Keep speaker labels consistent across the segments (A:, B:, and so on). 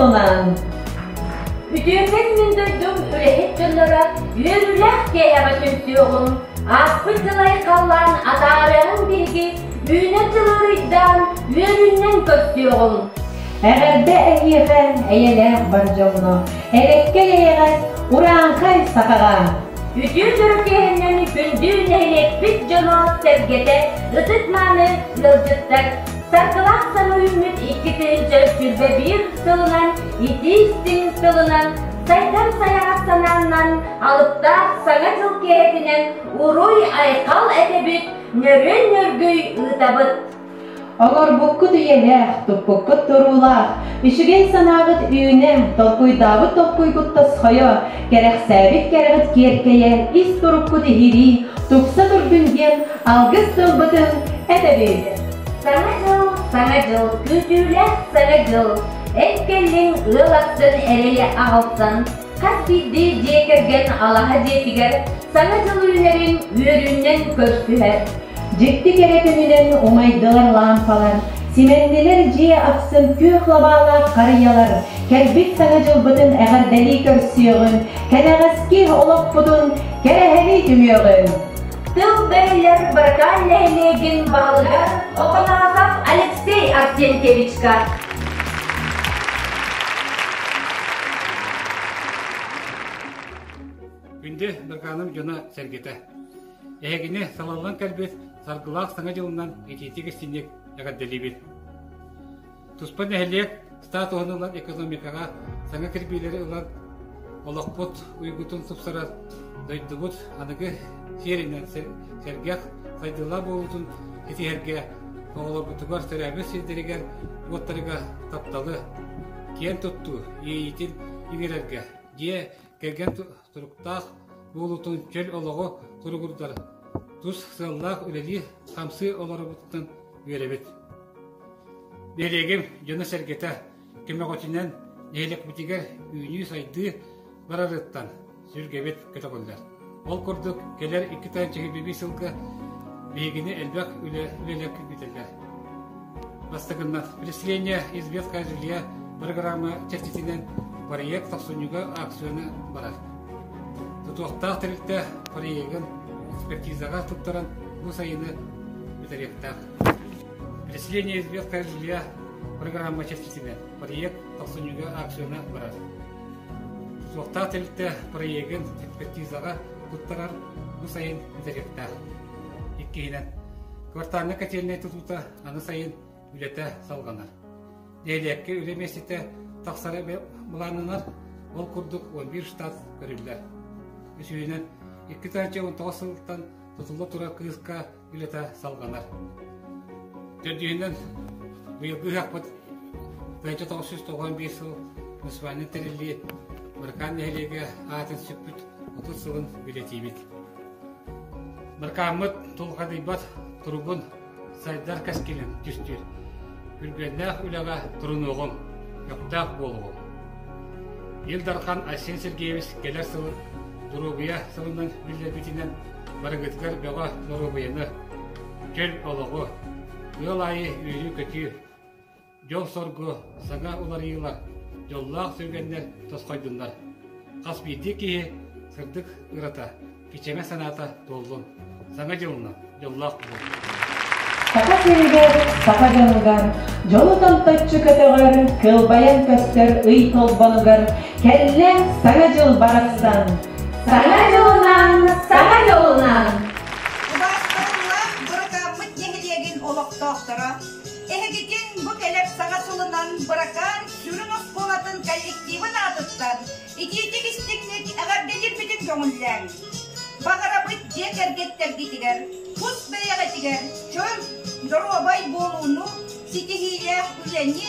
A: дьылынан!
B: Үтүөкэн мин дойдум үлэһит дьонноро үөрүүлээх киэһэҕэ түмсүөҕүҥ, ааспыт дьыл айхаллаан атаарыаҕыҥ биһиги, үүнэр дьыл ыарыйдаан үөрүүннэн көрсүөҕүҥ.
A: Эҕэрдэ эһиэхэ эйэлээх бар дьоҥҥо, элэккэй эйэҕэс урааҥхай сахаҕа!
B: Үтүө дьоро киэһэннэн күндү нэһилиэкпит дьоно-сэргэтэ, ытык-мааны ыалдьыттар, Саргылаах саҥа үүммүт 2021 сылынан итии-истиҥ тылынан, сайдар сайаҕас санааннан, алыптаах Саҥа дьыл киэһэтинэн уруй-айхал этэбит, нөрүөн-нөргүй ыытабыт.
A: Оҥорбуккут үйэлээх, туппуккут туруулаах, үчүгэй санааҕыт үүнэ, толкуйдаабыт толкуйгут тосхойо, кэрэхсээбит кэрэҕит киэркэйэ, ис туруккут иһирии, тупса турдун диэн алгыс тылбытын этэбит.
B: Саҥа дьыл, саҥа дьыл, күүтүүлээх саҥа дьыл, эн кэллиҥ ыал ахсын эрэйи аҕалсан, хас биирдии дьиэ кэргэн алаһа дьиэтигэр саҥа дьыл үүнэрин үөрүүнэн көрсүһэр.
A: Дьикти кэрэ күнүнэн умайдылар лаампалар, симэннилэр дьиэ ахсын күөх лабаалаах харыйалар, кэлбит саҥа дьылбытын эҕэрдэлии көрсүөҕүн, кэнэҕэски олохпутун кэрэһэлии түмүөҕүн.
B: Тыл бэйэлэр Быракаан нэһилиэгин баһылыгар Охоносов Алексей Арсентьевичка.
C: Күндү Быракааным дьоно-сэргэтэ! Эһигини салаллан кэлбит саргылаах Саҥа дьылынан итиитик-истиҥник эҕэрдэлиибит! Туспа нэһилиэк статуһун ылан экономикаҕа саҥа кирбиилэри ылан олохпут уйгутун тупсарар дойдубут аныгы сиэринэн сэргэх сайдыылаах буолуутун ситиһэргэ оҕолорбутугар төрөөбүт сирдэригэр уоттарыгар тапталы, киэн туттуу иэйиитин иҥэрэргэ дьиэ кэргэн туруктаах буолуутун чөл олоҕу туругурдар тус сыаллаах үлэлии-хамсыы олоробутуттан үөрэбит. Нэһилиэгим дьоно-сэргэтэ көмөҕүтүнэн нэһилиэкпитигэр үүнүү-сайдыы барарыттан сүргэбит көтөҕүллэр. Ол курдук, кэлэр 2 сылга биһигини элбэх үлэ үлэлэр күүтэллэр. Бастакыннан, Переселение из ветхого жилья программа чэрчитинэн проект тохсунньуга акцияны барар. Тутуохтаах тэрилтэ проегын экспертизаҕа туттаран бу сайыны бүтэриэхтээх. Переселение из ветхого жилья программа чэрчитинэн проект тохсунньуга акцияны барар. Тутуохтаах тэрилтэ проегын экспертизаҕа туттарар бу сайын бүтэриэхтээх. Иккиһинэн, квартальнай котельнай тутуута аны сайын үлэтэ салҕанар. Нэһилиэккэ үлэ миэстэтэ тахсара былааннанар, ол курдук 11 штат көрүллэр. Үсүһүнэн, 2019 сылтан тутулла турар кыыска үлэтэ салҕанар. Төрдүһүнэн, быйылгы ыһыахпыт 1991 сыл муниципальнай тэриллии Быракаан нэһилиэгэ аатын сүкпүт 30 сылын бэлиэтиибит. Быракааммыт тулхадыйбат туругун сайдар кэскилин түстүүр. Күргүөннээх үлэҕэ турунуоҕуҥ, көхтөөх буолуоҕуҥ. Ил Дархан Айсен Сергеевич кэлэр сыл доруобуйа сылынан биллэрбитинэн барыгытыгар бөҕө доруобуйаны, чөл олоҕу, ыал аайы үөрүү-көтүү, Дьол-соргу, саҥа уларыйыылар, дьоллоох сүргэннэр тосхойдуннар. Хас биирдии киһи сырдык ырата, кичэмэ санаата туоллун. Саҥа дьылынан дьоллоох буолун.
A: Саха сиригэр, саха дьонугар, дьолу томточчу көтөҕөр, кылбайан көстөр ый толбонугар кэллэ Саҥа дьыл барахсан.
B: Саҥа дьылынан, саҥа дьолунан!
D: Убаастабыллаах Быракааммыт нэһилиэгин олохтоохторо, Эһигитин бу кэлэр саҥа сылынан Быракаан сүрүн оскуолатын коллективын аатыттан итиитик-истиҥник эҕэрдэлиирбитин көҥүллээҥ. Баҕарабыт дьиэ кэргэттэргитигэр, тус бэйэҕитигэр чөл, доруобай буолууну, ситиһиилээх үлэни,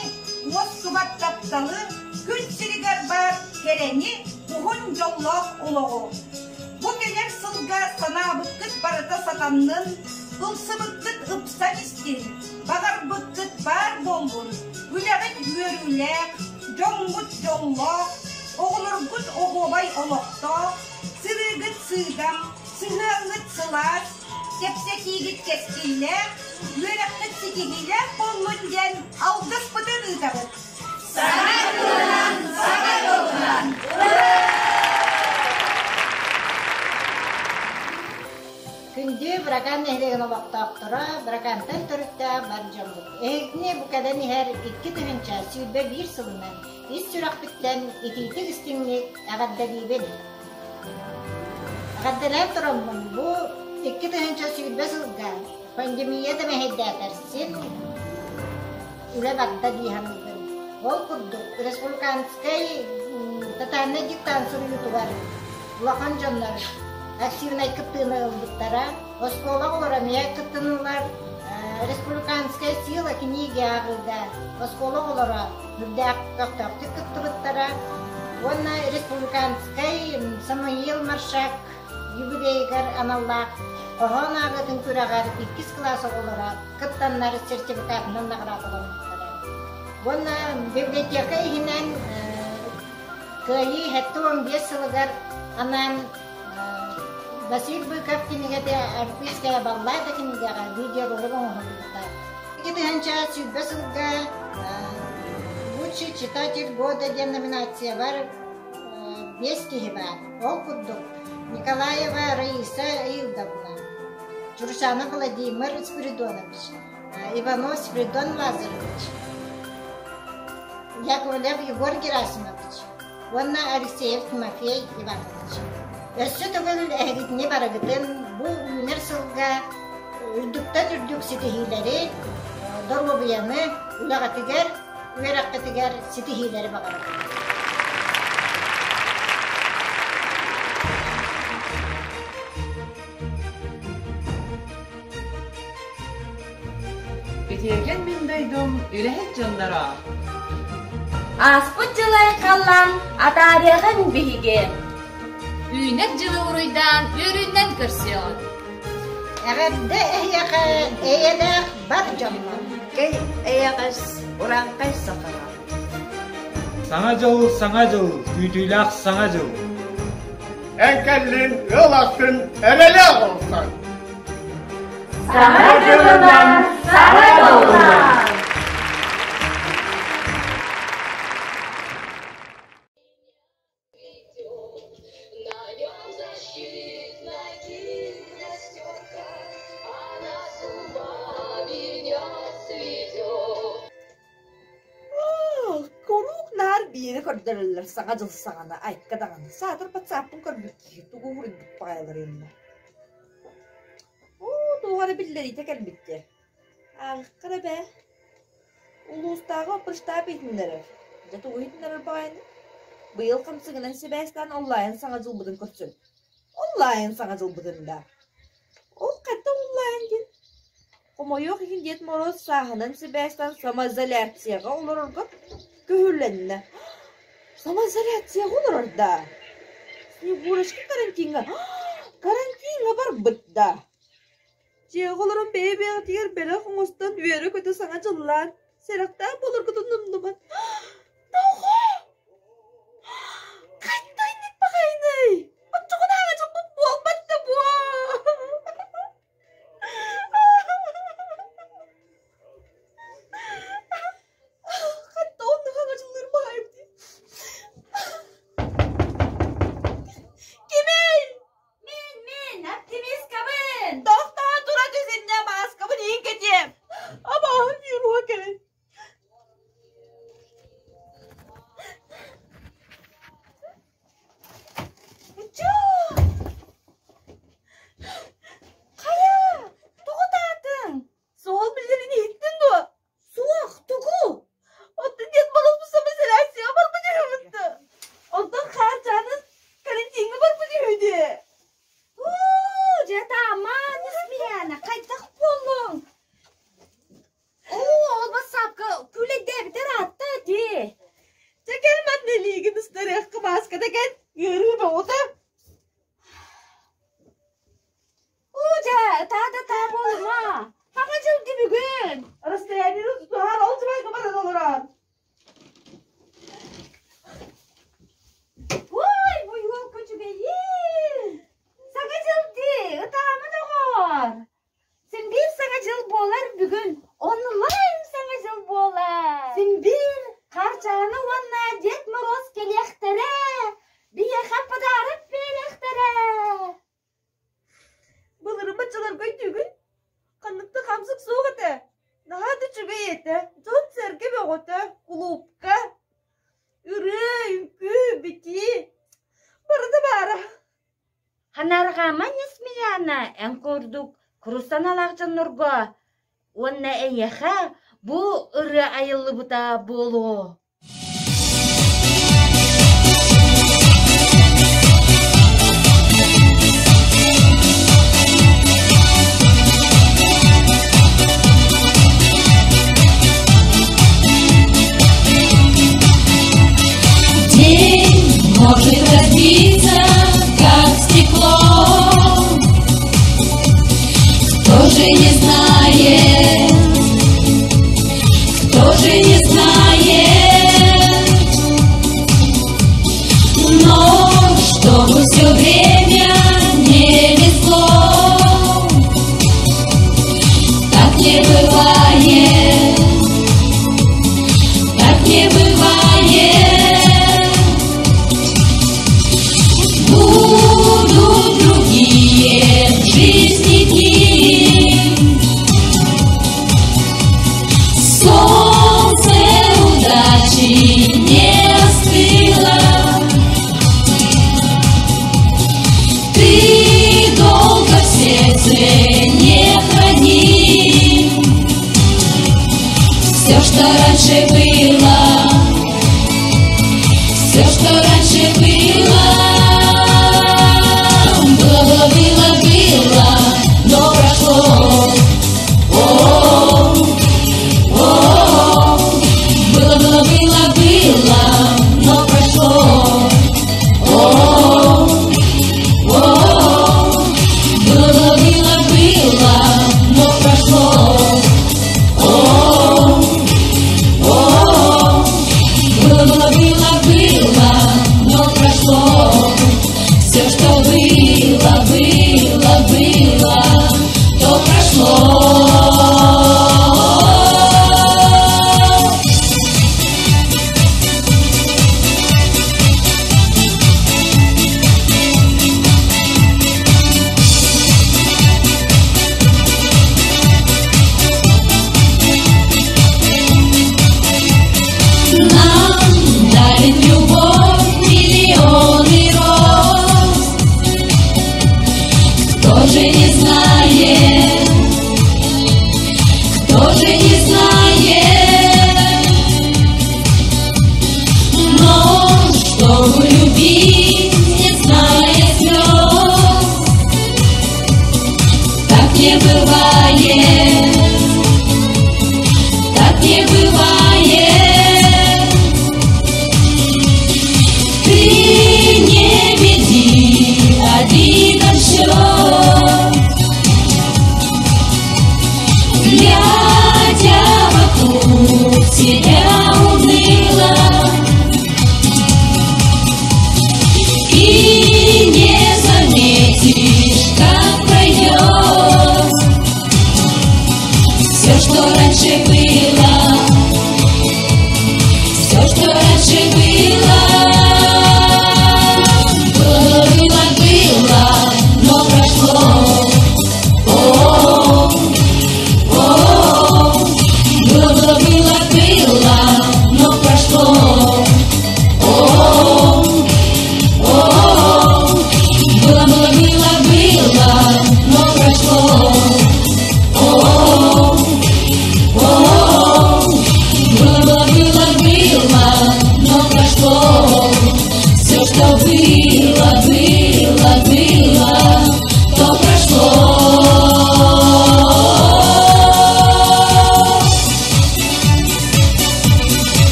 D: уостубат тапталы, күн сиригэр баар кэрэни, уһун дьоллоох олоҕу. Бу кэлэр сылга санаабыккыт барыта сатаннын, ылсыбыккыт ыпсан истин, баҕарбыккыт баар буоллун, үлэҕит үөрүүлээх, дьоҥҥут дьоллоох, оҕолоргут оһуобай олохтоох, сырыыгыт сыыдам, сыһыаҥҥыт сылаас, кэпсэтиигит кэскиллээх, үөрэххит ситиһиилээх буоллун диэн алгыспытын ыытабыт. Саҥа дьылынан, саҥа дьолунан!
E: Күндү Быракаан нэһилиэгин олохтоохторо, Быракаантан төрүттээх бар дьоммут! Эһигини бу кэлэн иһэр 2021 сылынан ис сүрэхпиттэн итиитик-истиҥник эҕэрдэлиибин! Эҕэрдэлээн тураммын, бу 2020 сылга пандемия да мэһэйдээтэр син үлэ барда дии саныыбын. Ол курдук, республиканскай тотальнай диктант суруйуутугар улахан дьоннор активнай кыттыыны ылбыттара. Оскуола оҕолоро эмиэ кыттыннылар. Республиканская сила книги ааҕыыга оскуола оҕолоро үрдээх көхтөөхтүк кыттыбыттара. Уонна республиканскай Самуил Маршак юбилейыгар аналлаах хоһоон ааҕыытын күрэҕэр иккис кылаас оҕолоро кыттаннар сертификатынан наҕараадаламмыттара. Уонна библиотека иһинэн Кыайыы 75 сылыгар анаан Василий Быков кинигэтэ «Альпийская баллада» кинигэҕэ видеоролик оҥоһуллубута. 2020 сылга «Лучший читатель года» диэн номинациябар биэс киһи баар. Ол курдук Николаева Раиса Илдовна, Чурчанов Владимир Спиридонович, Иванов Спиридон Лазаревич, Яковлев Егор Герасимович уонна Алексеев Тимофей Иванович. Өссө төгүл эһигитини барыгытын бу үүнэр сылга үрдүктэн үрдүк ситиһиилэри, доруобуйаны, үлэҕитигэр, үөрэххитигэр ситиһиилэри баҕарабын.
F: Үтүөкэн мин дойдум үлэһит дьонноро!
B: Ааспыт дьылы айхаллаан атаарыаҕыҥ биһиги.
G: Үүнэр дьылы уруйдаан үөрүүнэн көрсүөҕүҥ.
E: Эҕэрдэ эһиэхэ эйэлээх бар дьоммор!
H: Кэй эйэҕэс урааҥхай сахаҕа!
I: Саҥа дьыл, саҥа дьыл, күүтүүлээх саҥа дьыл!
J: Эн кэллин, ыал астын, эрэлээх олохтон!
B: Саҥа дьылынан, саҥа дьолунан!
H: Куруук наар биири көрдөрөллөр Саҥа дьыл саҕана айка даҕаны саатар батсааппын көрбүт киһи тугу уһуруйбут баҕайыларый онно Оо, туох эрэ биллэриитэ кэлбиттэр. Ааҕыахха эрэ бээ. Улуустааҕы оперштаб иһитиннэрэр. Дьэ тугу иһитиннэрэр баҕайыный? Быйыл хамсыгынан сибээстээн онлайн Саҥа дьылбытын көрсөн. Онлайн Саҥа дьылбытын да. Ол хайдах онлайн диэн? Хомойуох иһин Дед Мороз сааһынан сибээстээн самоизоляцияҕа олорорго көһүлэннэ. Самоизоляцияҕа олорор даа? Снегурочка карантиҥҥа карантиҥҥа барбыт даа? Дьиэҕэ олорон бэйэ-бэйэҕитигэр бэлэх оҥостон үөрэ-көтө саҥа дьыллаан, сэрэхтээх буоларгытын умнуман. Тоҕо? Хайдах инник баҕайыный? Оччоҕунааҕы дьолбут буолбат да буо! Хатта оннук аҥачылыыр баҕайым дии. Кимий?
B: Мин, мин, оптимисткабын!
H: Тохтоо тура түс иннэ мааскабын иин кэтиэм. Абааһы вируһа кэлин.
B: Чуу! Хайа, тугу таатыҥ?
H: Суол биллэрин иһиттин дуо?
B: Суох, тугу?
H: Оттон Дед Мороз самоизоляцияҕа барбыт үһүбүт да. Онтон Хаарчааныс карантиҥҥа барбыт үһү дии.
B: Уу, дьэ таамаан Несмеяна, хайдах буоллуҥ? Оо, ол бассаапка күүлэйдээбитэ ыраатта дии.
H: Дьэ кэл манна илиигин ыстарыахха мааската кэт, ыарыы бөҕөтө.
B: Уу дьэ, ытаа да ытаа буолума. Саҥа дьыл дии бүгүн.
H: Расстояниены тутуһан ол дьыбайга баран олорон.
B: Ой, бу елка үчүгэйин! Саҥа дьыл дии, ытаама доҕоор. Син биир Саҥа дьыл буолар бүгүн. Онлайн Саҥа дьыл буолар.
H: Син биир
B: Хаарчаана.
H: Оччолорго өйдүүгүн? Ханнык да хамсык суох этэ. Наһаа да үчүгэй этэ. Дьон-сэргэ бөҕөтө, кулуупка. Ырыа, үҥкүү, битии. Барыта баара.
B: Ханарҕаама Несмеяна эн курдук курус санаалаах дьоннорго уонна эйиэхэ бу ырыа айыллыбыта буолуо.
D: День может разбиться, как стекло. Кто же не знает, кто же не знает, но чтобы все время не везло, так не бывает, так не бывает. Будут другие в жизни дни. Солнце удачи не остыло. Ты долго в сердце не храни все, что раньше было, все, что раньше было, было, было, было, было, но прошло. О, о, было, было, было, было, но прошло. О, о, было, было, было, было, но прошло. О, о, было, было, было, было, но прошло. Все, что было, было, было, то прошло. Нам дарит любовь миллионы роз. Кто же не знает, кто же не знает, но чтобы любить, не зная слез, так не бывает, так не бывает. Ты не веди обидам счет, глядя вокруг себя уныло, и не заметишь, как пройдет все, что раньше было, все, что раньше было. Было, было, было, но прошло. О, о, было, было, было, было,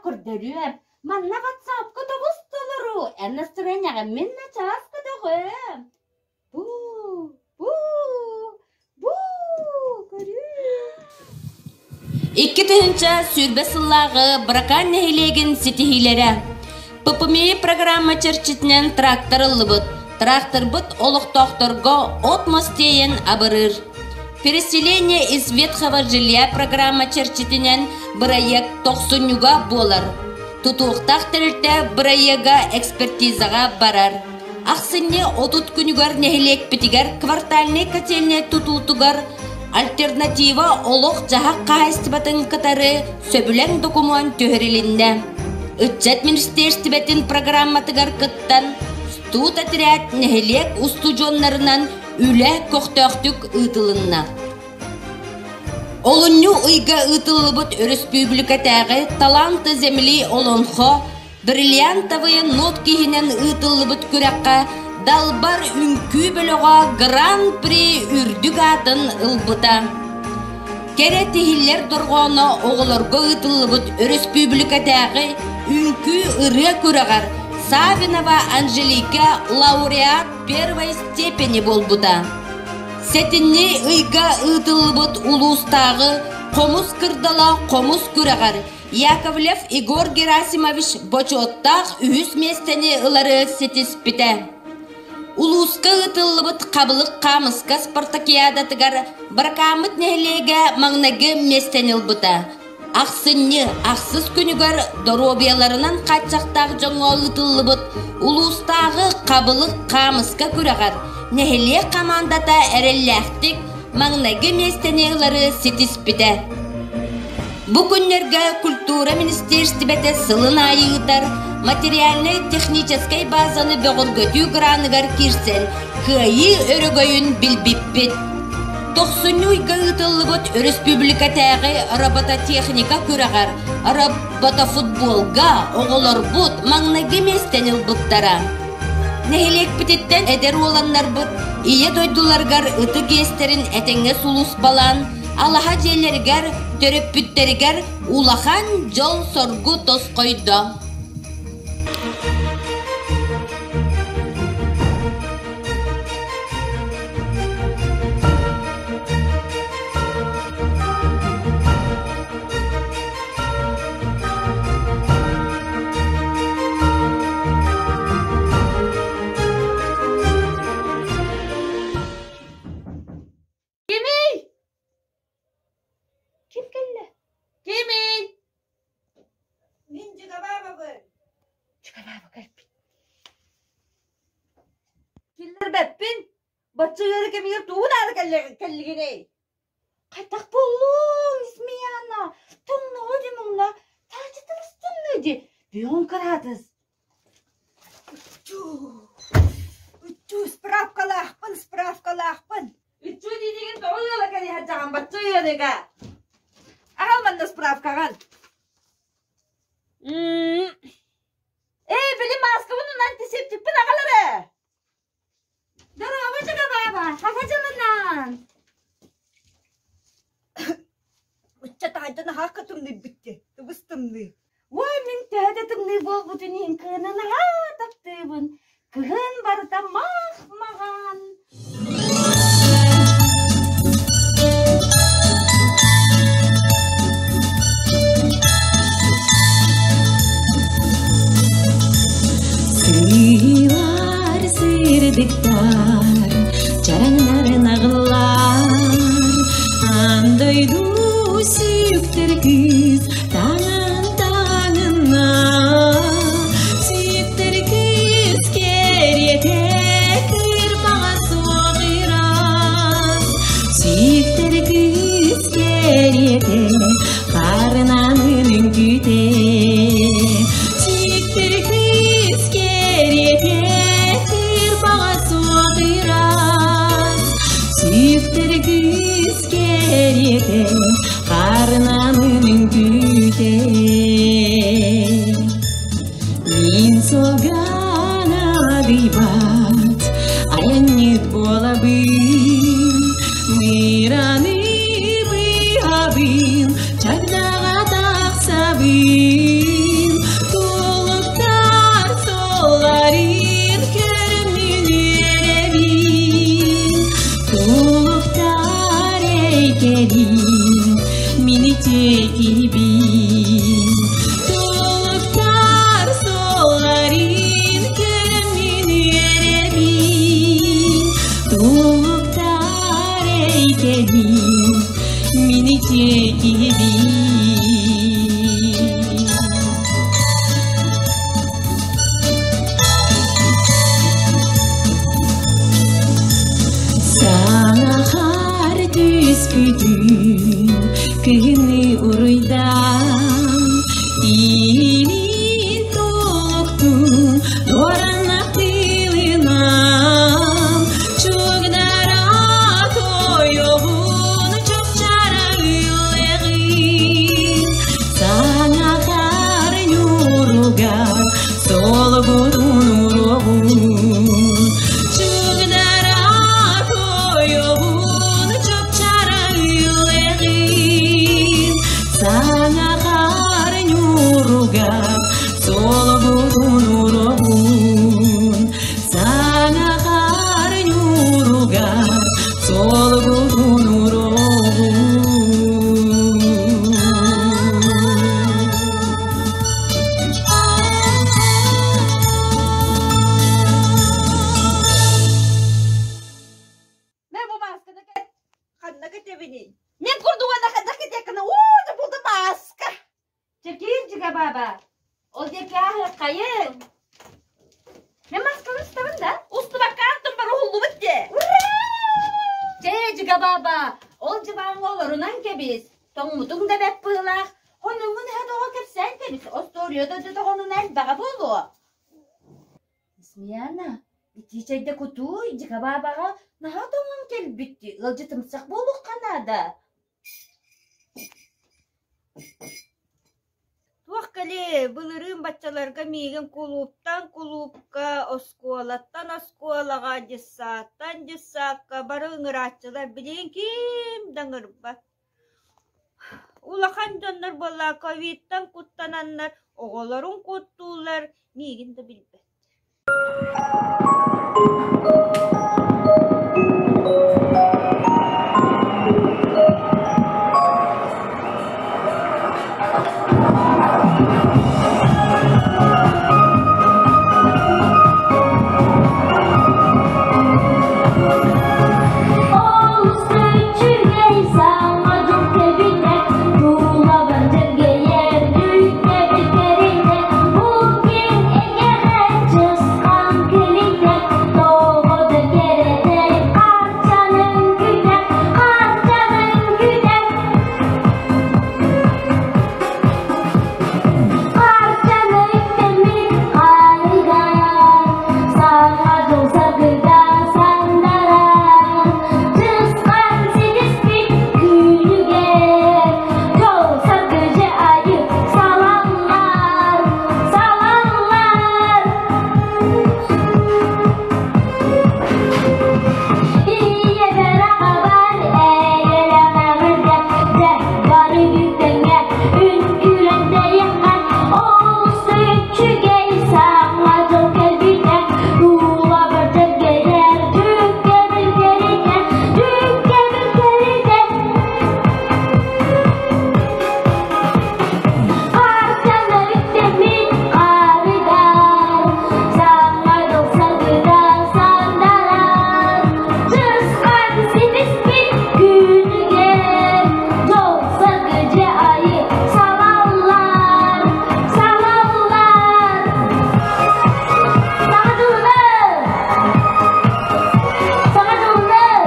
B: көрдөрүөм. Манна ватсапка тобус толору, эн настроениеҕа мин начаас көтөҕүөм. Бу, бу, бу, көрүү.
K: 2020 сыллааҕы Быракаан нэһилиэгин ситиһиилэрэ. ППМИ программа чэрчитинэн трактор ыллыбыт. Тракторбыт олохтоохторго от-мас тиэйэн абырыыр. Переселение из ветхого жилья программа чэрчитинэн бырайыак тохсунньуга буолар. Тутуохтаах тэрилтэ бырайыага экспертизаҕа барар. Ахсынньы 30 күнүгэр нэһилиэкпитигэр квартальнай котельнай тутуутугар альтернатива олох-дьаһах хаһаайыстыбатын кытары сөбүлэҥ докумуон түһэрилиннэ. Ыччат министиэристибэтин программатыгар кыттан, студ отряд нэһилиэк устудьуоннарынан үлэ көхтөөхтүк ыытылынна. Олунньу ыйга ыытыллыбыт өрөспүүбүлүкэтээҕи «Таланты земли» олоҥхо Бриллиантовые нотки иһинэн ыытыллыбыт күрэххэ Далбар үҥкүү бөлөҕө Гран-при үрдүк аатын ылбыта. Кэрэ тиһиллэр дорҕооно оҕолорго ыытыллыбыт өрөспүүбүлүкэтээҕи үҥкүү ырыа күрэҕэр Савинова Анжелика лауреат первой степени буолбута. Сэтинньи ыйга ыытыллыбыт улуустааҕы Хомус кырдала хомус күрэҕэр Яковлев Егор Герасимович бочуоттаах үһүс миэстэни ылары ситиспитэ. Улууска ыытыллыбыт хабылык хаамыска спартакиадатыгар Баракааммыт нэһилиэгэ маҥнайгы миэстэни ылбыта. Ахсынньы ахсыс күнүгэр доруобуйаларынан хааччахтаах дьоҥҥо ыытыллыбыт улуустааҕы хабылык хаамыска күрэҕэр нэһилиэк хамаандата эрэллээхтик маҥнайгы миэстэни ылары ситиспитэ. Бу күннэргэ культура министиэристибэтэ сылын аайы ыытар материальнай-техническэй базаны бөҕөргөтүү граныгар киирсэн кыайыы өрөгөйүн билбиппит. Тохсунньу ыйга ыытыллыбыт өрөспүүбүлүкэтээҕи робототехника күрэҕэр роботофутболга оҕолорбут маҥнайгы миэстэни ылбыттара. Нэһилиэкпититтэн эдэр уоланнарбыт Ийэ дойдуларыгар ытык иэстэрин этэҥҥэ сулууспалаан, алаһа дьиэлэригэр, төрөппүттэригэр улахан дьол-соргу тосхойдо.
B: Кимий? Ким кэллэ? Кимий?
E: Мин Дьукабаабабын.
B: Дьукабааба кэлбит.
H: Киллэрбэппин. Бачча үөрэ кэмигэр тугу наада кэллигиний?
B: Хайдах буоллуҥ, Смеяна? Тымныҕа дии муҥна, таачы тымыс-тымныы дии. Бүөн кыраадыс.
E: Уччуу, уччуу, справкалаахпын, справкалаахпын.
H: Үччүү диигин тоҕо ыала кэлиһэр дьаҕан бачча ыарыыга? Аҕал манна справкаҕын. Ээ, били мааскабын уонна антисептикпин аҕал эрэ.
B: Дорообо, Дьаҕабааба, хаха дьылынан?
E: Ычча таһырдьа наһаа тымныйбыт дии, тыбыс тымныы.
B: Уой, мин төһө да тымныы буолбутун иһин кыһыны наһаа таптыыбын. Кыһын барыта мах-маҕан.
D: Сыылар сырдыктар, чараҥнарын аҕыллар, аан дойду сүктэр кыыс таҥын таҥынна, сүктэр кыыс кэриэтэ кырбаҕа суох ыраас, сүктэр кыыс кэриэтэ Харынан үҥкүүтэ Сиктэр кыыс кэриэтэ Кырбаҕа суох ыраас Сиктэр кыыс кэриэтэ Харынан үҥкүүтэ Мин суолган адыйбат айанньыт буолабын Мыраны быһабын чагдаҕа тахсабын. Кыһыны уруйдаан, иин туохтун дуорана тыылынан, чугдара тойоҕун чопчара үлэҕин, саҥа хаар ньууругар солобутун уруоҕун, чугдара тойоҕун чопчара үлэҕин, саҥа хаар ньууругар солобутун уруоҕун, саҥа хаар ньууругар солобутун уруоҕун.
E: Мэ бу маасканы кэт. Ханна кэтэбиний? Мин курдугана ханна кэтиэккинэ уу да булду мааска.
B: Чэкиир дьигэ баба. Ол диэки аһыаххайыҥ.
E: Мен маасканы устабын да? Устубакка антон бар уһуллубут дии.
B: Чэ, дьигэ баба, ол дьыбааҥҥа олорунан кэбис. Тоҥмутуҥ да бэт быһыылаах. Хонуҥҥун иһэ тоҕо кэпсээн кэбис. Остуоруйа да тоҕонуна элбэҕэ буолуо. Смена, итии чэйдэ кутууй, дьигэ баабаҕа наһаа тоҥон кэлбит, ыалдьытымсах буолуохха наада.
E: Туох кэлиэй, былырыын баччаларга миигин кулууптан кулуупка, оскуолаттан оскуолаҕа, дьыссааттан дьыссаакка бары ыҥырааччылар билигин ким да ыҥырбат. Улахан дьоннор буолла ковидтан куттананнар оҕолорун куттууллар, миигин да билбэттэр.
D: Олус үчүгэй саҥа дьыл кэбитэ, тулабар дьэргэйэр бүтэбит кэритэ, бу киэҥ эйгэҕэ чысхаан кэлитэ, тоҕо да кэрэтэй харчаның күтэ, харчаның күтэ. Харчаның үктэммит харыгар, саҥа дьыл саргыга сандарар, чысхаан ситиспит күнүгэр, дьол саргы дьэ айы салаллар, салаллар. Ийэбэр аҕабар эйэлээх эҕэрдэ, дьэ бары бүтэҥҥэ үҥкүүлэн тэйиэххэ, олус үчүгэй саҥа дьыл кэлбитэ, тулабар дьэргэйэр дьүккэбил кэритэ, дьүккэбил кэритэ. Хаарчана үктэммит хаарыгар, саҥа дьыл саргыга сандарар, чысхаан ситиспит күнүгэр, дьол саргы дьэ айы салаллар, салаллар. Саҥа дьылынан! Саҥа дьылынан!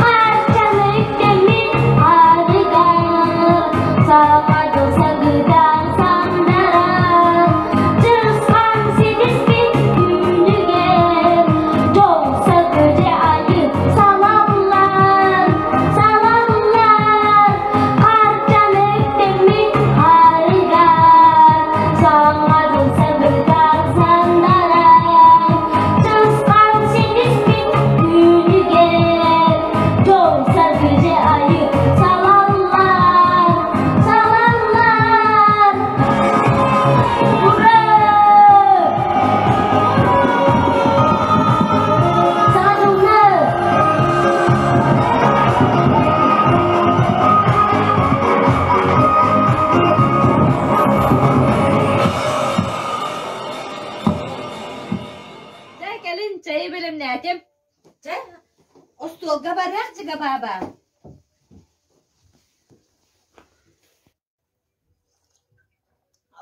D: Харчаны үктэммит харыгар, саҥа дьыл саргыга сандарар, чысхаан ситиспит күнүгэр, дьол саргы дьэ айы салаллар, салаллар. Харчаны үктэммит харыгар, саҥа дьыл саргыга сандарар, чысхаан ситиспит күнүгэр, дьол саргы дьэ айы салаллар, салаллар. Ура! Саҥа дьылынан!
B: Чэ, кэлин чэйи бэлэмнээтим. Чэ, остуолга барыах дьигэ бааба.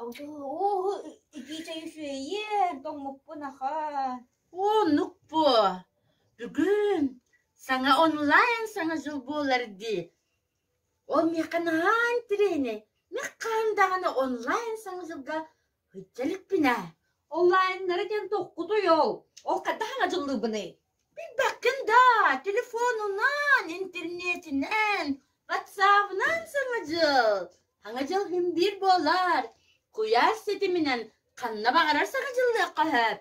E: Оо, итии чэй үчүгэйиэн, тоҥмуппун ахан.
L: Оннук буо. Бүгүн саҥа онлайн саҥа дьыл буолар дии. Ол миэхэ наһаа интэриэһинэй. Мин хаһан даҕаны онлайн саҥа дьылга сылдьа иликпин ээ.
E: Онлайннары диэн туоххутуй ол? Ол хайдах саҥа дьыллыыбыный?
L: Билбэккин даа, телефонунан, интернетинэн, ватсабынан саҥа дьыл. Саҥа дьыл син биир буолар. Куйаар ситиминэн ханна баҕарар саҥа дьыллыахха сөп.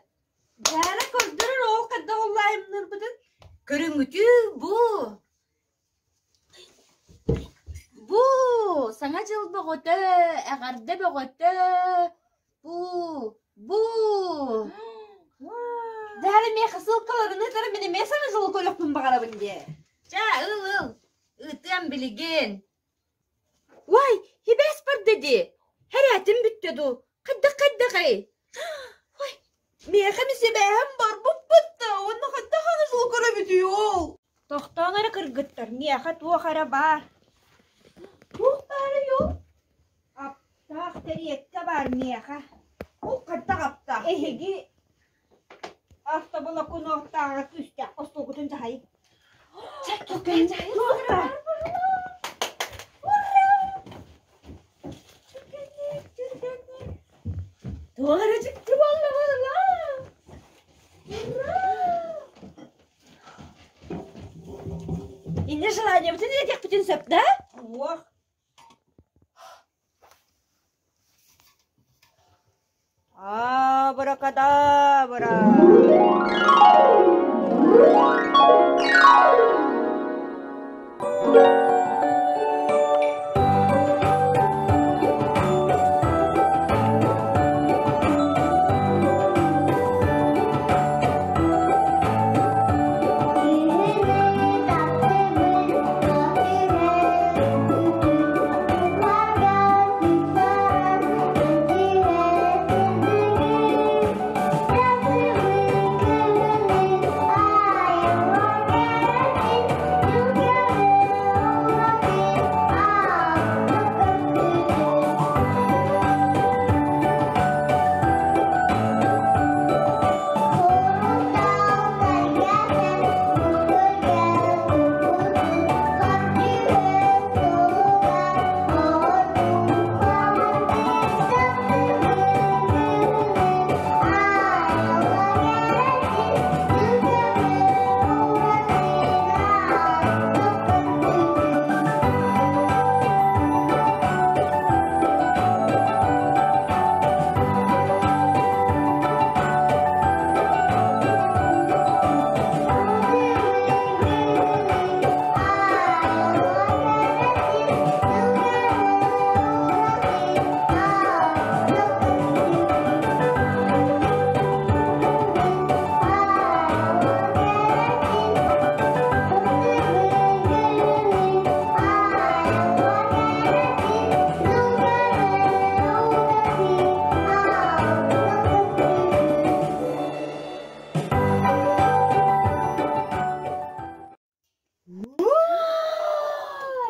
E: Дьээрэ көрдөрөр ол хайдах онлайнныырбытын?
L: Көрүҥҥүтүү бу. Бу Саҥа дьыл бөҕөтө, эҕэрдэ бөҕөтө, бу, бу
E: Дьээрэ миэхэ ссылкаларын ыытара мин эмиэ Саҥа дьылы көрүөхпүн баҕарабын диэ.
L: Чэ, ыл ыл, ыытыам билигин. Уай, сибээс барда дии. Хэрээтим бүттэ дуу, хайдах-хайдаҕый?
E: Ой, миэхэ эмиэ сибээһим барбыппыт да, уонна хайдах аны дьылы көрөбүтүй ол?
M: Тохтооҥ эрэ кыргыттар, миэхэ туох эрэ баар.
E: Туох баарый ол?
M: Аптаах тэриэккэ баар миэхэ.
E: Ол хайдах аптаах?
M: Эһиги автоболокуноттааҕы күүстээх остуолгутун дьаһайыҥ.
E: Чэ, түргэн
M: Туох баар?
E: Ура! Түргэнник, түргэнник.
L: Туох эрэ дьикти буолла буолла.
E: Ура! Инньэ желаниебытын этиэхпитин сөп да?
M: Уох. Абракадабра!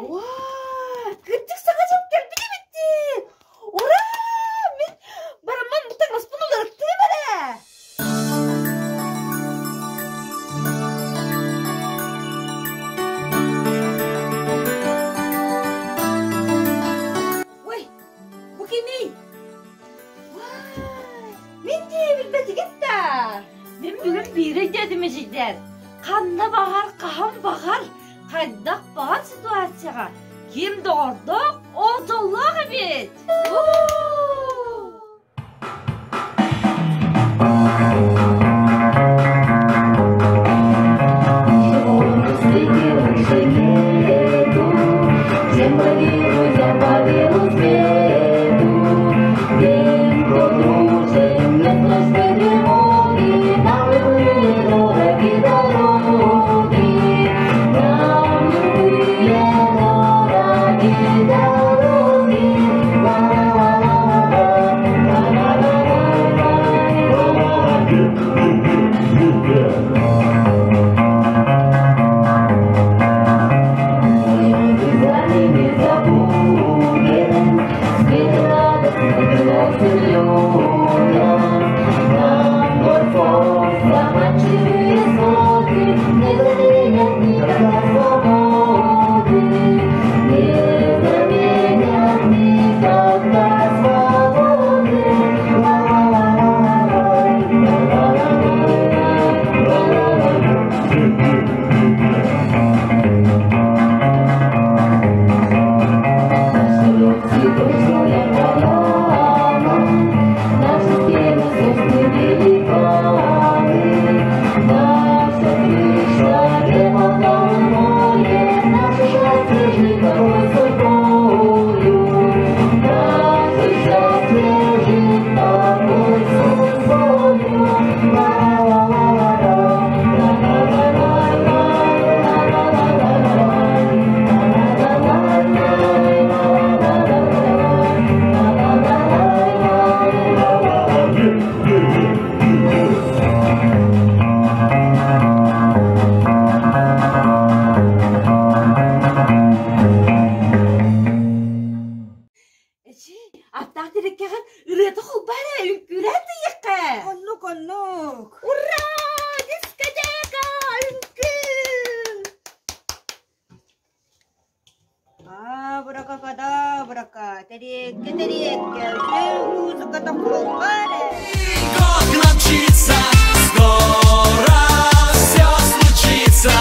E: Уа, кырдьык саҥа дьыл кэлбит эбит дии! Ура! Мин барамман бу таҥаспын уларыттыым эрэ! Ой, бу кимий? Мин дии билбэтигит да! Мин бүгүн биири өйдөөтүм эдьиийдэр. Ханна баҕар, хаһан баҕар, хайдах баҕар ситуацияҕа ким доҕордоох, ол дьоллоох эбит!
M: Тэриэккэ, тэриэккэ, үчүгэй музыката холбоо эрэ.
D: Год к нам мчится, скоро все случится,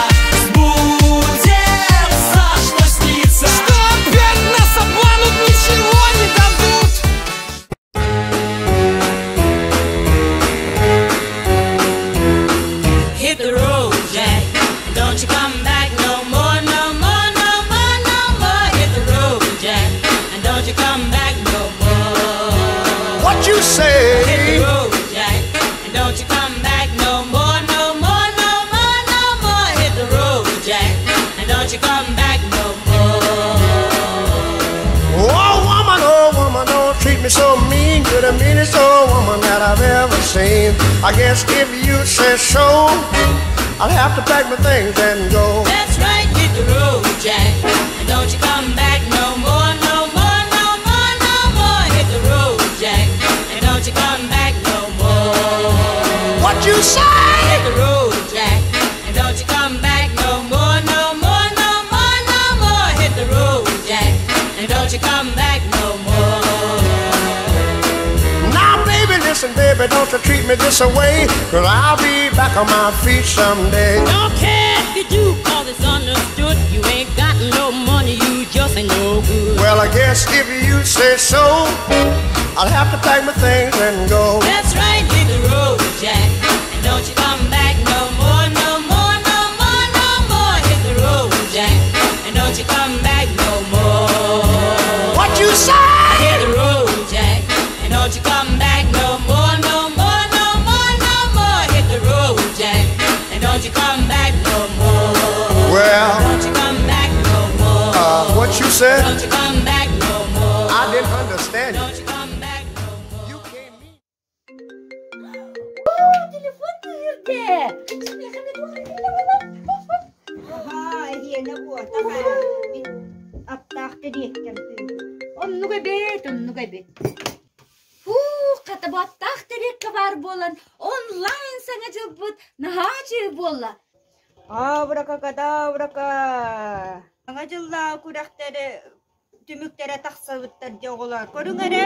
D: сбудется, что снится.
N: Что опять нас обманут, ничего не дадут.
D: Hit the road, Jack, and don't you come back no more, no more, no more, no more. Hit the road, Jack, and don't you come back no more.
J: What you say?
D: Hit the road, Jack, and don't you come back no more, no more, no more, no more. Hit the road, Jack, and don't you come back no more.
J: Oh woman, oh woman, don't treat me so mean. You're the meanest old woman that I've ever seen. I guess if you say so, I'll have to pack my things and go.
D: That's right, hit the road, Jack, and don't you come back no more, no more, no more, no more. Hit the road, Jack, and don't you come back no more.
J: What you say?
D: Hit the road, Jack, and don't you come back no more, no more, no more, no more. Hit the road, Jack, and don't you come back no more.
J: Now, baby, listen, baby, don't you treat me this away. Cause I'll be back on my feet someday.
D: Don't care if you do, cause it's understood. You ain't got no money, you just ain't no good.
J: Well, I guess if you say so, I'll have to pack my things and go.
D: That's right, hit the road, Jack. And don't you come back no more, no more, no more, no more. Hit the road, Jack. And don't you come back no more.
J: What you say?
D: Hit the road, Jack. And don't you come back no more, no more, no more, no more. Hit the road, Jack. And don't you come back no more.
J: Well,
D: Don't you come back no more.
J: what you said?
D: Don't you come back no more.
J: I didn't understand you.
D: Don't you come back no more.
J: You can't mean.
E: Телефон тыырде.
M: Аһаа, эһиэнэ буотах ээ. Мин аптаах тэриэккэм тыыһы.
E: Оннук эбит, оннук эбит. Фу, хатабаттаах тэриэккэ баар буолан онлайн саҥа дьылбыт наһаа үчүгэй буолла.
M: Абракадабрака! Саҥа дьыллааҕы күрэхтэри түмүктэрэ тахсыбыттар дии оҕолор. Көрүҥ эрэ.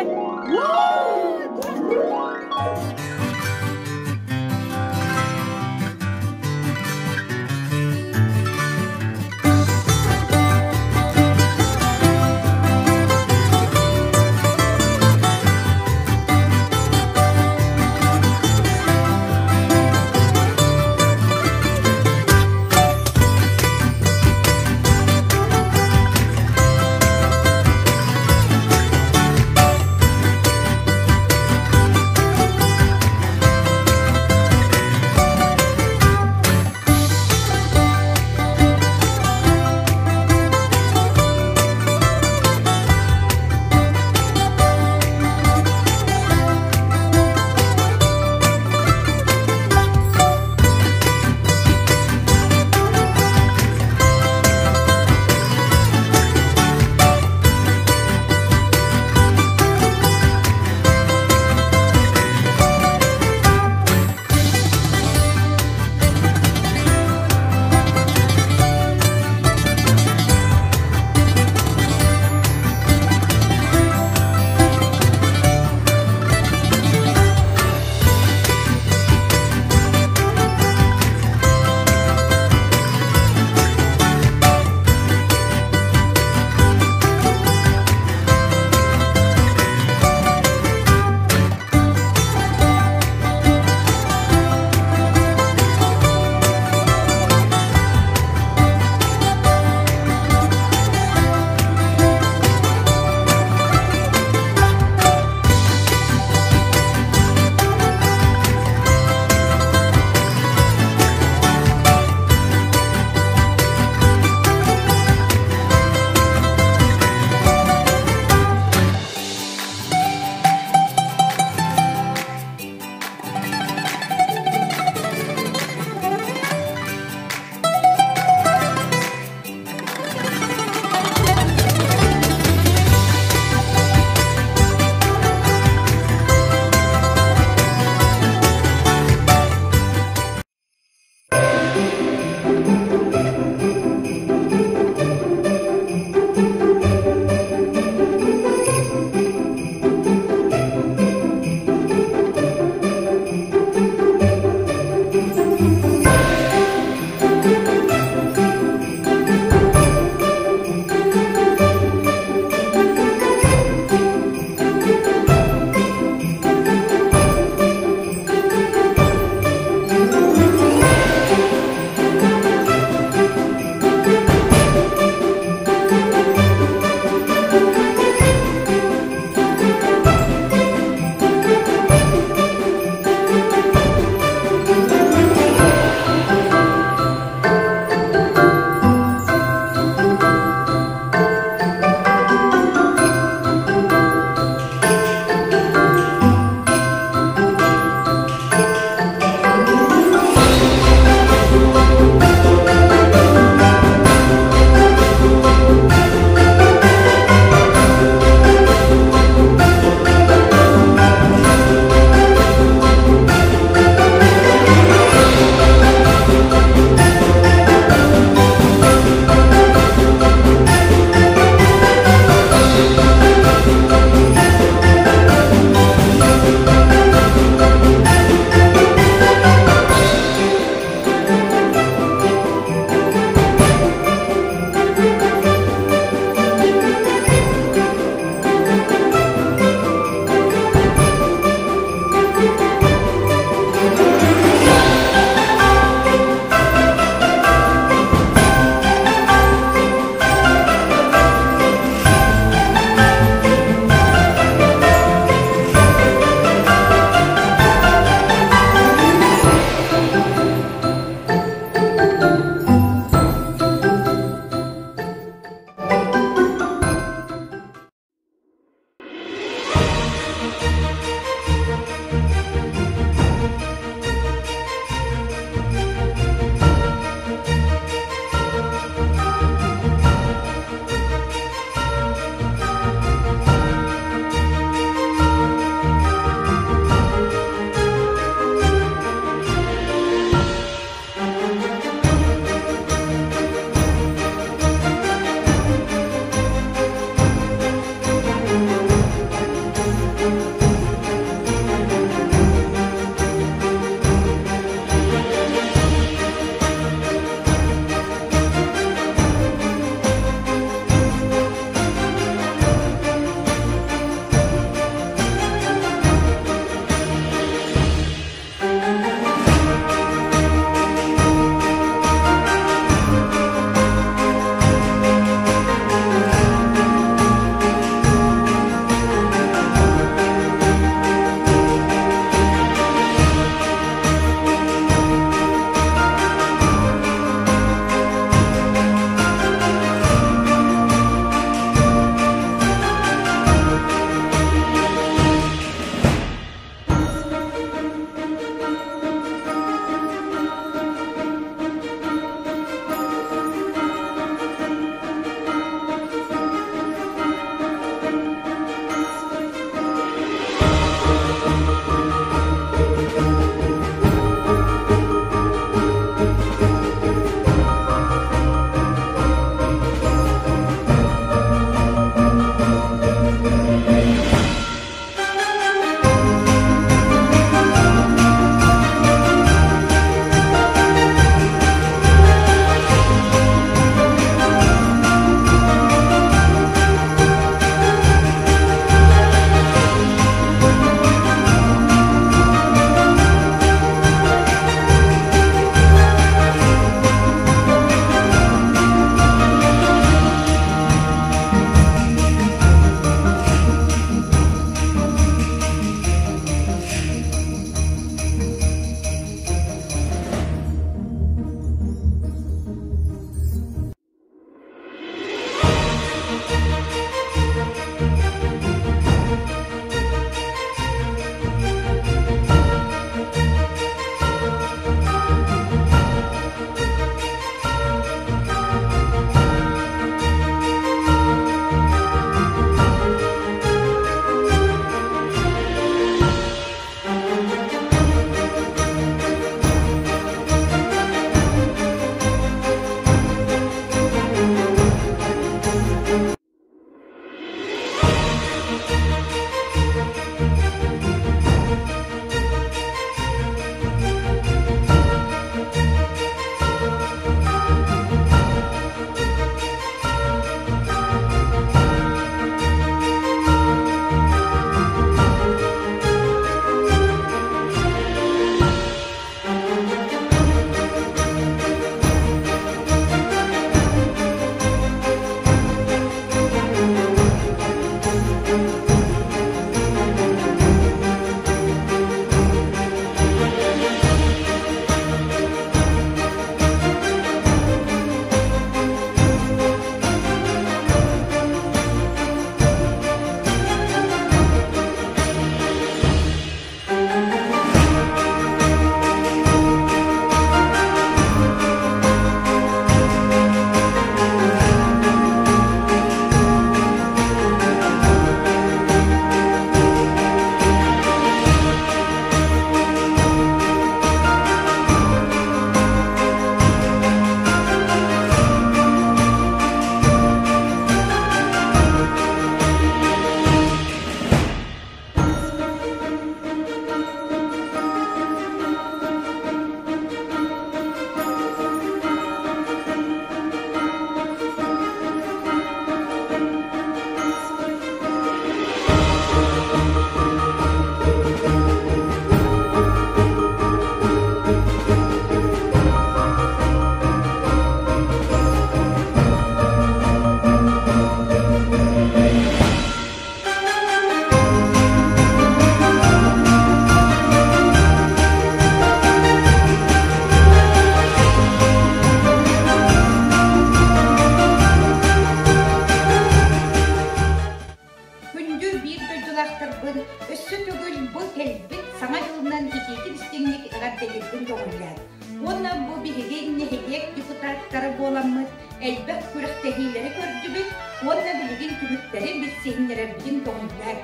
O: буоламмыт элбэх күрэхтэһиилэри көрдүбүт уонна билигин түмүктэри билсиһиннэрэрбитин көҥүллээн.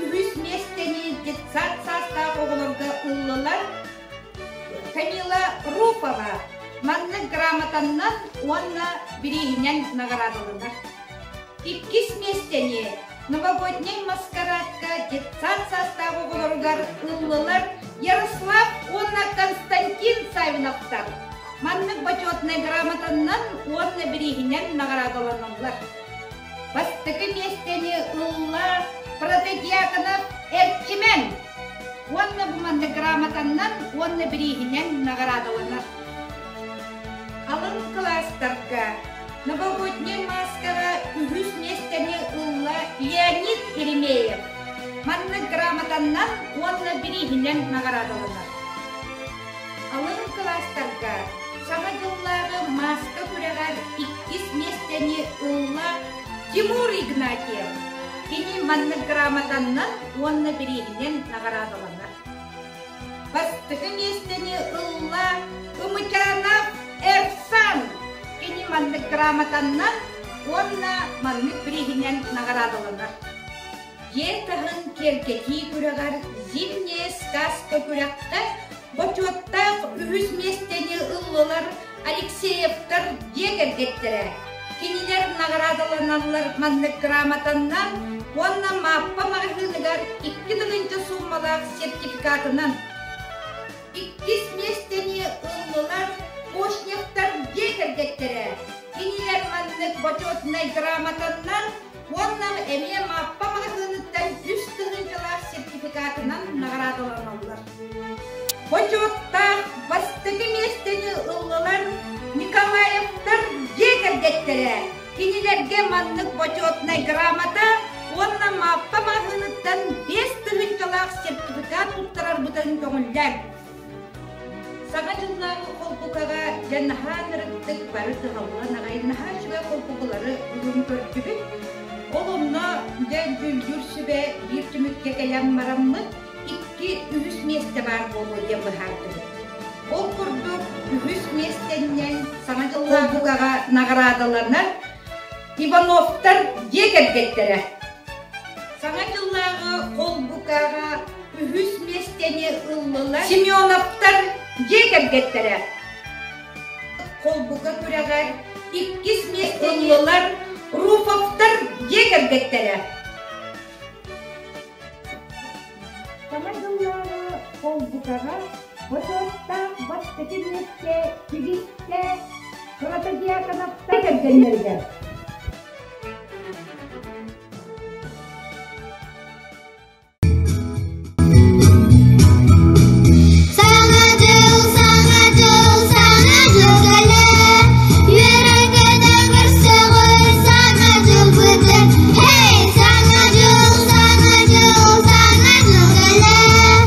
O: Үһүс миэстэни детсад саастаах оҕолорго ыллылар Камила Руфова маннык грамотаннан уонна бирииһинэн наҕараадаланар. Иккис миэстэни Новогодний маскарадка детсад саастаах оҕолоругар ыллылар Ярослав уонна Константин Савиновтар. Маннык бочуотунай грамотаннан уонна бирииһинэн наҕараадаланаллар. Бастакы миэстэни ылла Протодьяконов Эрчимэн уонна бу маннык грамотаннан уонна бирииһинэн наҕараадаланар. Алын кылаастарга Новогодний маскаҕа үһүс миэстэни ылла Леонид Еремеев. Маннык грамотаннан уонна бирииһинэн наҕараадаланар. Алын кылаастарга Саҥа дьыллааҕы мааска күрэҕэр иккис миэстэни ылла Тимур Игнатьев. Кини маннык грамотаннан уонна бирииһинэн наҕараадаланар. Бастакы миэстэни ылла Ымычанов Эрсан. Кини маннык грамотаннан уонна маннык бирииһинэн наҕараадаланар. Дьиэ таһын киэргэтии күрэҕэр Зимняя сказка күрэххэ бочуоттаах үһүс миэстэни ыллылар Алексеевтар дьиэ кэргэттэрэ. Кинилэр наҕараадаланаллар маннык грамотаннан уонна Мааппа маҕаһыыныгар 2000 сууммалаах сертификатынан. Иккис миэстэни ыллылар Кошневтар дьиэ кэргэттэрэ. Кинилэр маннык бочуотунай грамотаннан уонна эмиэ Мааппа маҕаһыыныттан үс тыһыынчалаах сертификатынан наҕараадаланаллар. Бочуоттаах бастакы миэстэни ыллылар Николаевтар дьиэ кэргэттэрэ. Кинилэргэ маннык бочуотунай грамота уонна Мааппа маҕаһыыныттан 5000-лаах сертификат туттарарбытын көҥүллээн. Саҥа дьыллааҕы холбукаҕа дьэ наһаа ынырыктык бары кыһаллан аҕай наһаа үчүгэй холбукалары бүгүн көрдүбүт. Ол онно дьэ дьүүллүүр сүбэ биир түмүккэ кэлэн бараммыт икки үһүс миэстэ баар буолуо диэн быһаардыбыт. Ол курдук үһүс миэстэннэн Саҥа дьыллааҕы наҕараадаланар Ивановтар дьиэ кэргэттэрэ. Саҥа дьыллааҕы холбукаҕа үһүс миэстэни ыллылар Семеновтар дьиэ кэргэттэрэ. Холбука күрэҕэр иккис миэстэни ыллылар Руфовтар дьиэ кэргэттэрэ. Саҥа дьыллааҕы холбукаҕа бочуоттаах бастакы миэстэ тигистэ Протодьяконовтар кэргэннэригэр.
P: Саҥа дьыл, саҥа дьыл, саҥа дьыл кэлэр, үөрэ-көтө көрсөҕүн саҥа дьылбытын. Эй, саҥа дьыл, саҥа дьыл, саҥа дьыл кэлэр,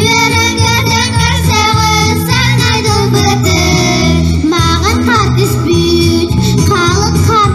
P: үөрэ-көтө көрсөҕүн саҥа дьылбытын. Маҕан хаар түспүт, халыҥ хаар.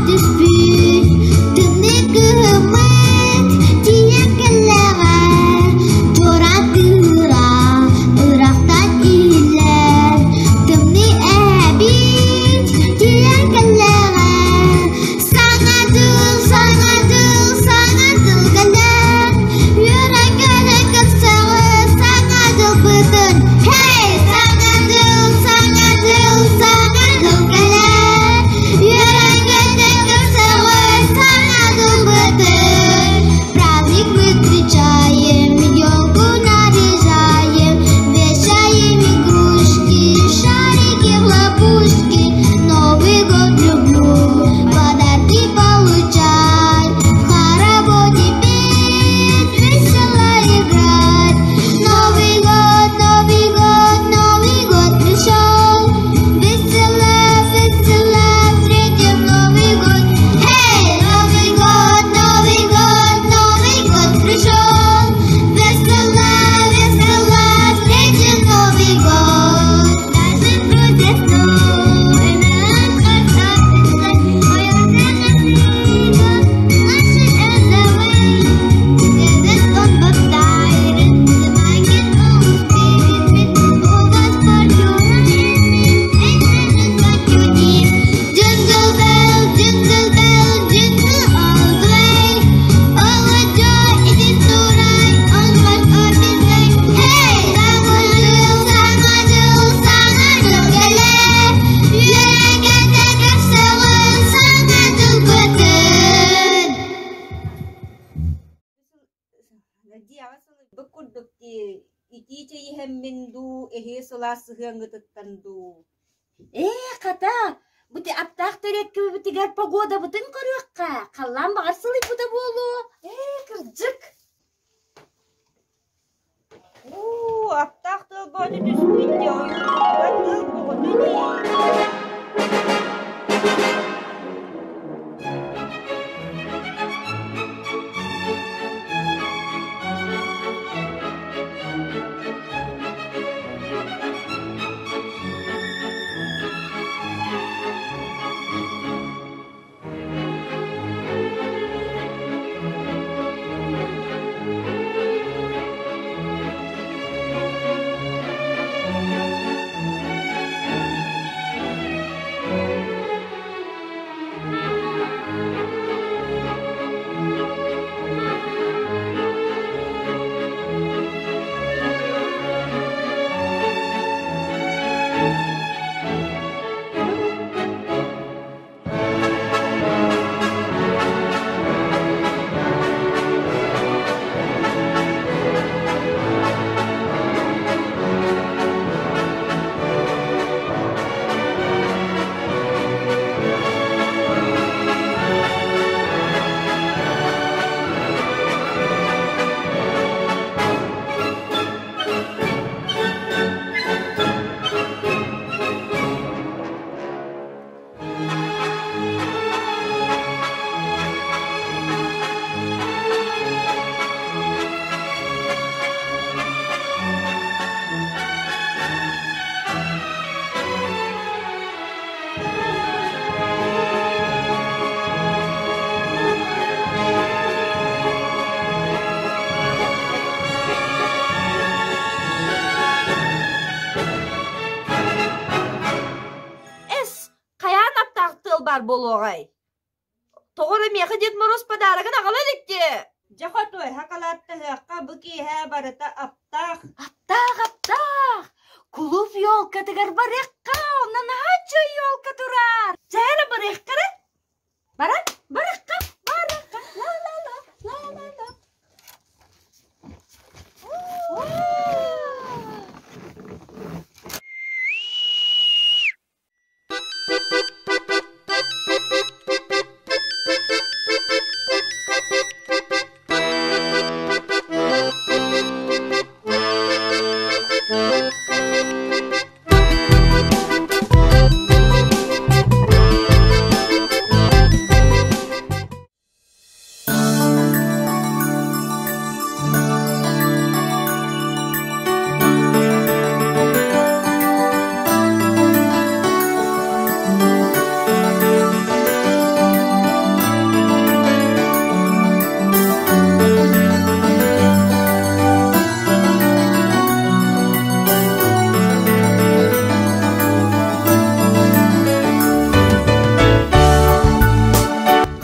M: мин дуу, эһиги сылаас сыһыаҥҥытыттан дуу?
L: Ээ, хата, бу аптаах тэриэккэбитигэр погодабытын көрүөххэ, халлаан баҕар сылыйбыта буолуо.
E: Ээ, кырдьык.
M: Уу, аптаах тыал бооту түспүт дии, ойуурга тыал боҕоту дии. Эс, хайаан аптаах тыал баар буолуоҕай? Тоҕо эрэ миэхэ Дед Мороз подарогын аҕала илик дии. Дьэ хотуой, хакалааттаһыахха бу киэһэ барыта аптаах.
E: Аптаах, аптаах! Кулууп елкатыгар барыахха, онно наһаа үчүгэй елка турар.
H: Чэ эрэ барыахха эрэ.
E: Баран, барыахха, барыахха, ла-ла-ла, ла-ла-ла.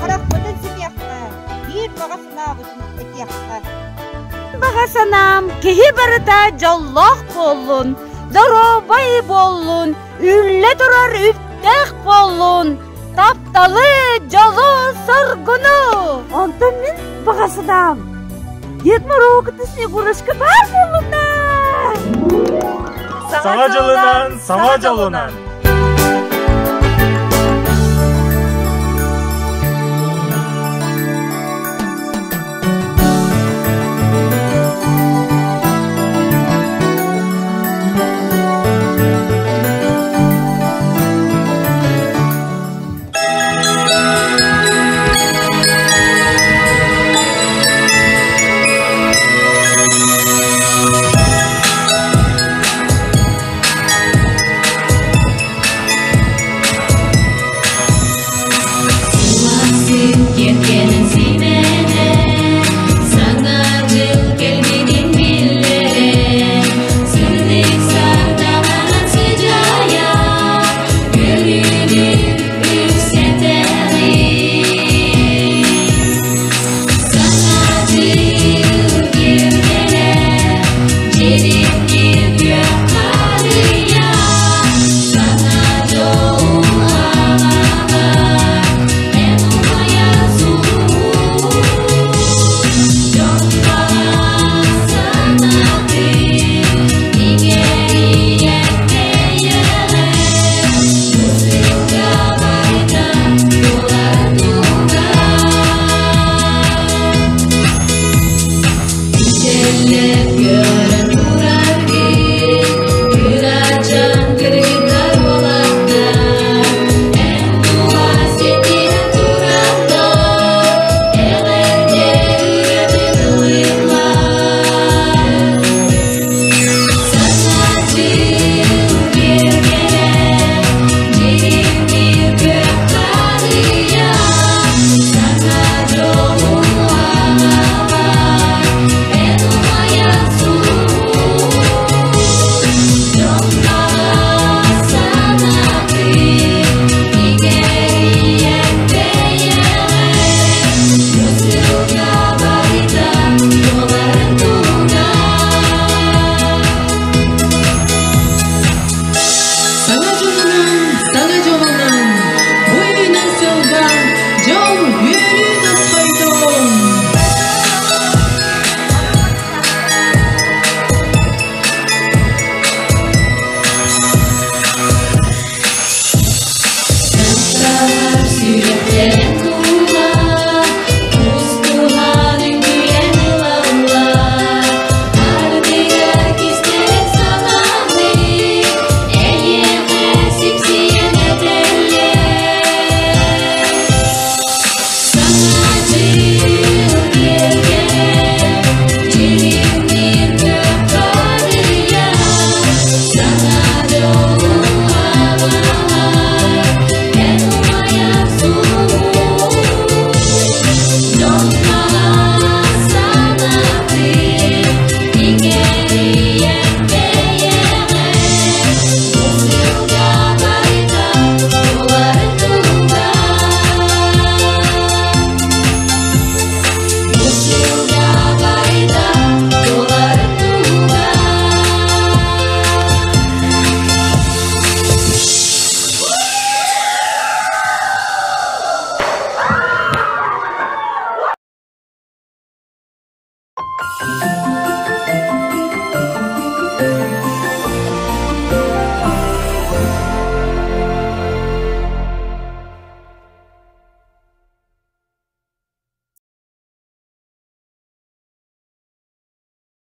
M: Харахпытын симиэххэ, биир баҕа санаабытын этиэххэ.
E: Баҕа санаам киһи барыта дьоллоох буоллун, доруобай буоллун, үллэ турар үптээх буоллун, тапталы, дьолу, соргуну! Онтон мин баҕа санаам Дед Мороз Снегурочка баар буоллунна!
Q: Саҥа дьылынан, саҥа дьолунан!